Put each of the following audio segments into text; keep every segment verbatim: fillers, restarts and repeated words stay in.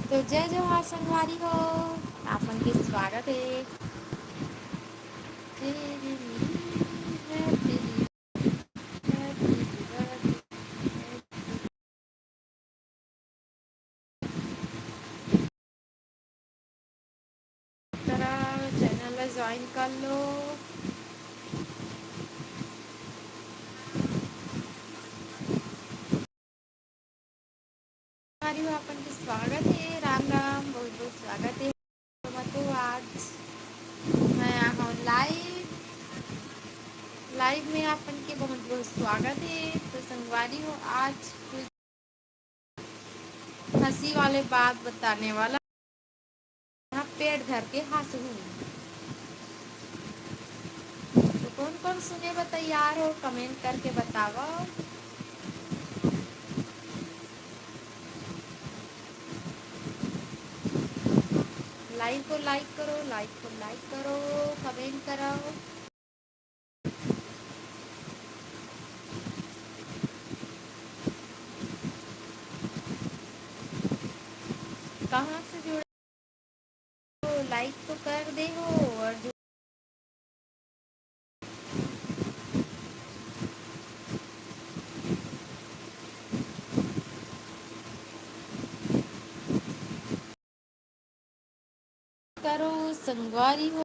तो जय जोहार संगवारी हो, आप मन के स्वागत हे। करा, चैनल ला ज्वाइन कर लो। संगवारी हो, आप मन के स्वागत हे। राम राम, बहुत बहुत स्वागत हे। तो मैं तो आज मैं आ हूँ लाइव, लाइव में आप मन के बहुत बहुत स्वागत हे। तो संगवारी हो, आज कुछ हंसी वाले बात बताने वाला, यहाँ पेट धर के हंसहूँ। तो कौन कौन सुने बर तैयार हो, कमेंट करके बतावा। लाइव को लाइक करो, लाइव को लाइक करो, कमेंट करो। कहाँ से जुड़े हो? लाइक तो कर दे हो और जो करो संगवारी हो।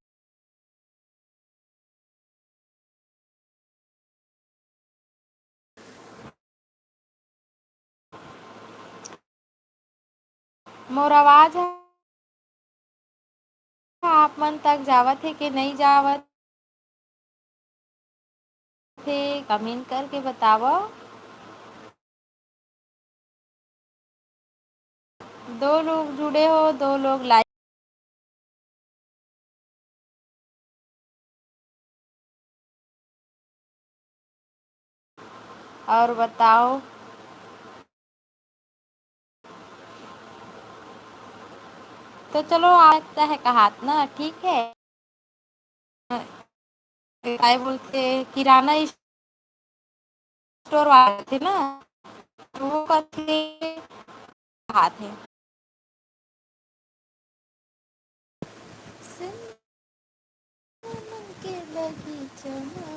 मोर आवाज ह आप मन तक जावत हे के नई जावत हे, कमेंट करके बतावव। दो लोग जुड़े हो, दो लोग लाइक। और बताओ। तो चलो, आ सकता है कहात ना, ठीक है। काय बोलते, किराना स्टोर वाले थे ना, तो वो कथे हाथ है। सिंदूर मन के बगीचा में